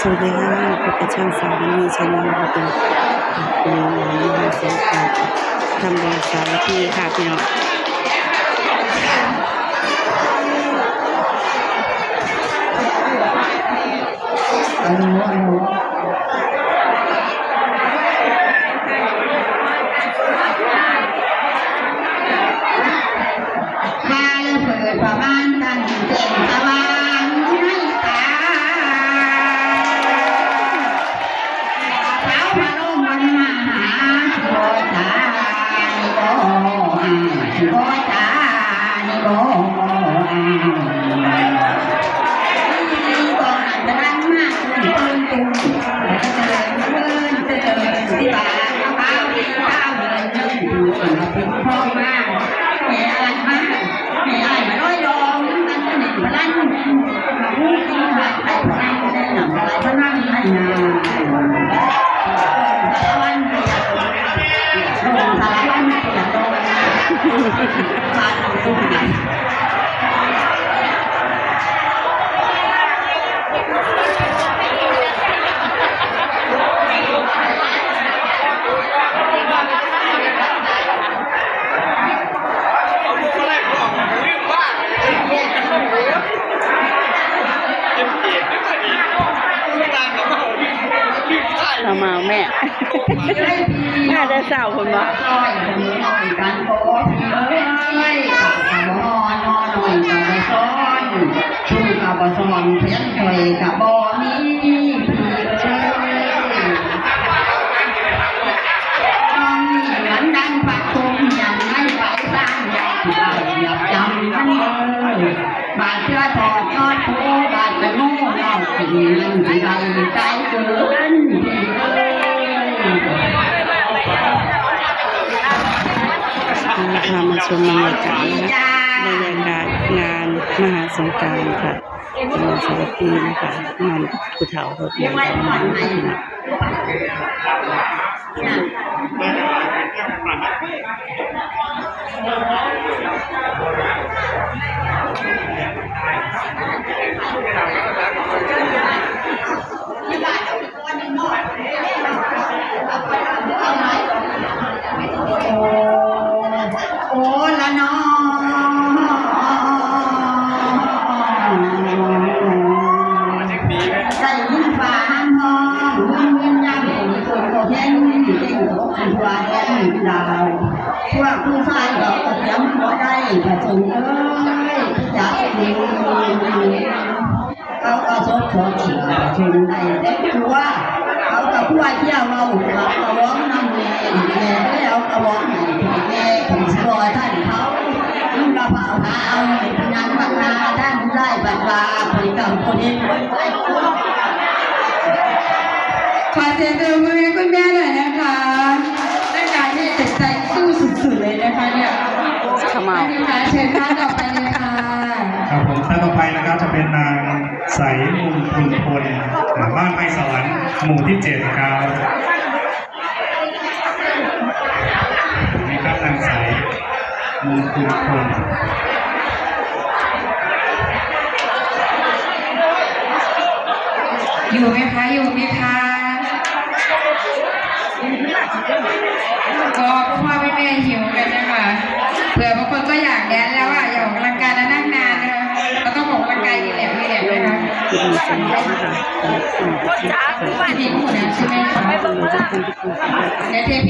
ສະຫວັດດີຄ່ະ ພົບກັບຊ່ອງສາວວັນນີ Channel ເປັນ ເປັນງານມະຫາສົງການທຳບຸນສາມັກຄີຄ່ະພີ່ນ້ອງ. ເອົາມາແມ່ ມາແຕ່ເຊົ້າພຸ້ນບໍ? ພາມາຊົມບັນຍາກາດນະຄະ ບັນຍາກາດງານມະຫາສົງການຄ່ະ ຂອງສາລະປີນະຄະ ງານຜູ້ເຖົ້າເພິ່ນ ໂອ້ ລະນໍ ໄດ້ຍິນຟ້ານຳຮ້ອງ ເຮືອນຍາມຝົນຕົກກໍເຫັນ ເຫັນຕົກທົ່ວແດນດາວ ພວກຜູ້ຊາຍເຂົາກໍຕຽມບໍ່ໄດ້ ພະສົງເອີຍ ຈັກເປັນ ເຂົາກໍສົກສອນເຊື່ອເພິ່ນໄດ້ແຕ່ຕົວ ເຂົາກໍຜົວເຈຍເວົ້າ ເຂົາກໍຮ້ອງນຳແມ່ ແມ່ເອີຍ ເອົາກະບອກໃຫ້ແມ່ ເພິ່ນຊິບໍ່ທັນເຂົາ ມັນກໍພາພາເອົາໃຫ້ຜູ້ນັ້ນບັດວ່າ ທ່ານຜູ້ໃດບັດວ່າ ຜູ້ເກົ່າຜູ້ເດັກ ຂໍເສຍງຕົບມືໃຫ້ຄຸນແມ່ໜ້ອຍນະຄະ ໃນການທີ່ເຕັມໃຈ ສູ້ສຸດໆເລີຍນະຄະເນຍ ເຂົ້າມາ ເຊີນທ່ານຕໍ່ໄປເລີຍຄ່ະ. ครับผม ท่านต่อไปนะครับ จะเป็นนางใส มงคลพล อ่า บ้านไพศาล หมู่ที่เจ็ดครับ นี่ครับ นางใส มงคลพล อยู่ไหมคะ อยู่ไหมคะ ก็พ่อๆแม่ๆหิวกันนะคะ เผื่อบางคนก็อยากแดนแล้วอะ อยากออกกำลังกายแล้วนั่งนานนะคะ ก็ต้องออกกำลังกายรีแลกซ์รีแลกซ์นะคะ พี่หมูนะใช่ไหมคะ เดี๋ยวเทพี่